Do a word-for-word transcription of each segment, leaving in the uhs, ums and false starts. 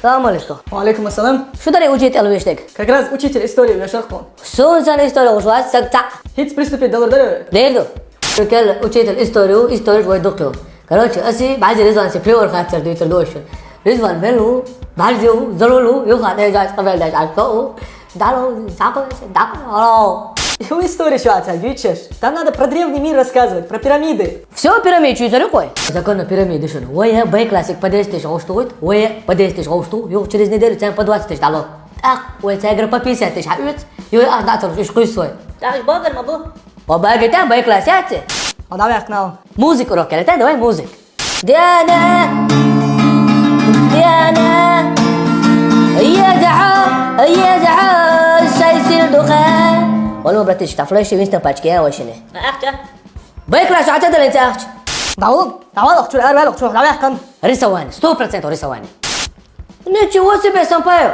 Салам алейкум. Ва алейкум ассалам. Шу дарий учитель вешдек? Как раз учитель истории вешархун. Сунсан история ужвас сагца. Хиц приступить далар даре. Дерду. Кел учитель историю, историю вой духил. Короче, аси бази Ризван си приор хацар дуйтар дошин. Ризван белу, бази у, залулу, юха не жач кабел даш ак то. Дало, сапа, дало. Ю история шуаца, дючеш. Там надо про древний мир рассказывать, про пирамиды. Все пирамид чуй зарюкой. Закон на пирамиды шун. Вой бай классик по десять тысяч гостует, вой по десять тысяч госту, ю через неделю цен по двадцать тысяч дало. Ах, вой цегра по пятьдесят тысяч, а ют, ю ах датор иш куй свой. Так, богар ма бу. О багетан бай классиате. Она вяхнал. Музык урок келетан, давай музык. Диана, Диана, еза, еза, сайсил духа. Оло братишка, флеши Винстон пачки я ошине. Ахча. Бай класс ата дален цахч. Давал, давал, охчур, ар вал, охчур, давай кан. Рисование, сто процентов рисование. Ничего себе, Сампаев.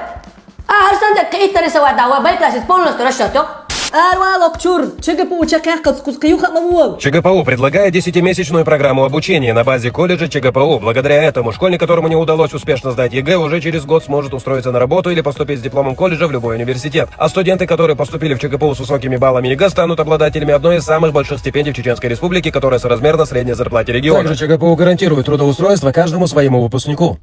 А, Арсен, так и нарисовать, да, бай класс полностью расчет, ёк. Ар вал, охчур, чега по уча кахкат скус каюха мамуал. ЧГПУ предлагает десятимесячную программу обучения на базе колледжа ЧГПУ. Благодаря этому школьник, которому не удалось успешно сдать ЕГЭ, уже через год сможет устроиться на работу или поступить с дипломом колледжа в любой университет. А студенты, которые поступили в ЧГПУ с высокими баллами ЕГЭ, станут обладателями одной из самых больших стипендий в Чеченской Республике, которая соразмерна средней зарплате региона. Также ЧГПУ гарантирует трудоустройство каждому своему выпускнику.